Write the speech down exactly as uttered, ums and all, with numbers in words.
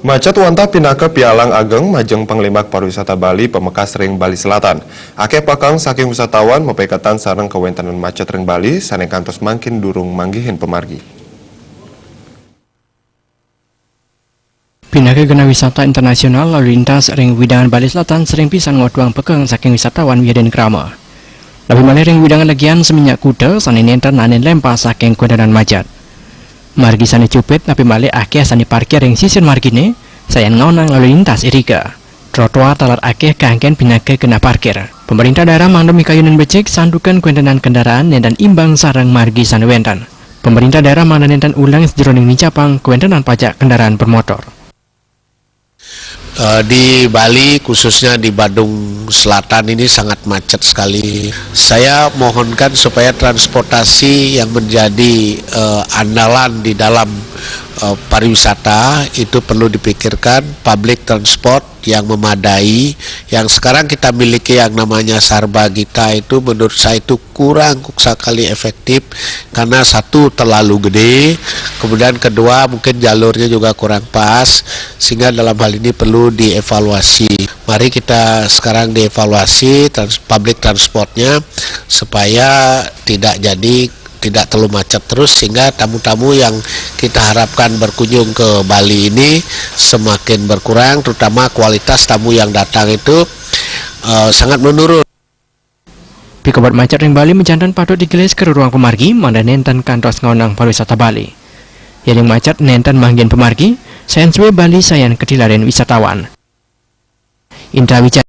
Macet wantah pinaka pialang ageng majeng panglimbak pariwisata Bali pamekas ring Bali Selatan. Akéh pekeng saking wisatawan mapaiketan sareng kawéntenan macet ring Bali sané kantos mangkin durung manggihin pamargi. Pinaka genah wisata internasional, lalu lintas ring wewidangan Bali Selatan sering pisan ngotuang pekeng saking wisatawan wiadin krama. Napi malih ring wewidangan legian seminyak kuta sané nénten naenin lempah saking kawéntenan macet. Margi sané cupit napi malih akéh sané parkir ring sisin marginé, sayan ngaonang lalu lintas irika. Trotoar taler akéh kanggén pinaka genah parkir. Pemerintah daerah mangda mikayunin becik santukan kawéntenan kendaraan nénten imbang sareng margi sané wénten. Pemerintah daerah mangda nénten ulang sajeroning nicapang kawéntenan pajak kendaraan bermotor. Eh, di Bali, khususnya di Badung Selatan ini, sangat macet sekali. Saya mohonkan supaya transportasi yang menjadi, eh, andalan di dalam, eh, pariwisata itu perlu dipikirkan, public transport yang memadai. Yang sekarang kita miliki yang namanya Sarba Gita itu, menurut saya itu kurang sekali efektif karena satu, terlalu gede, kemudian kedua, mungkin jalurnya juga kurang pas, sehingga dalam hal ini perlu dievaluasi. Mari kita sekarang dievaluasi trans public transportnya supaya tidak jadi tidak terlalu macet terus, sehingga tamu-tamu yang kita harapkan berkunjung ke Bali ini semakin berkurang, terutama kualitas tamu yang datang itu, eh, sangat menurun. Pikobet macet ring Bali majanten patut digelis ka ruang pamargi mangda nénten kantos ngaonang pariwisata Bali. Yén macet nénten manggihin pamargi, sayan sué Bali sayan katilarin wisatawan. Indra Wijaya,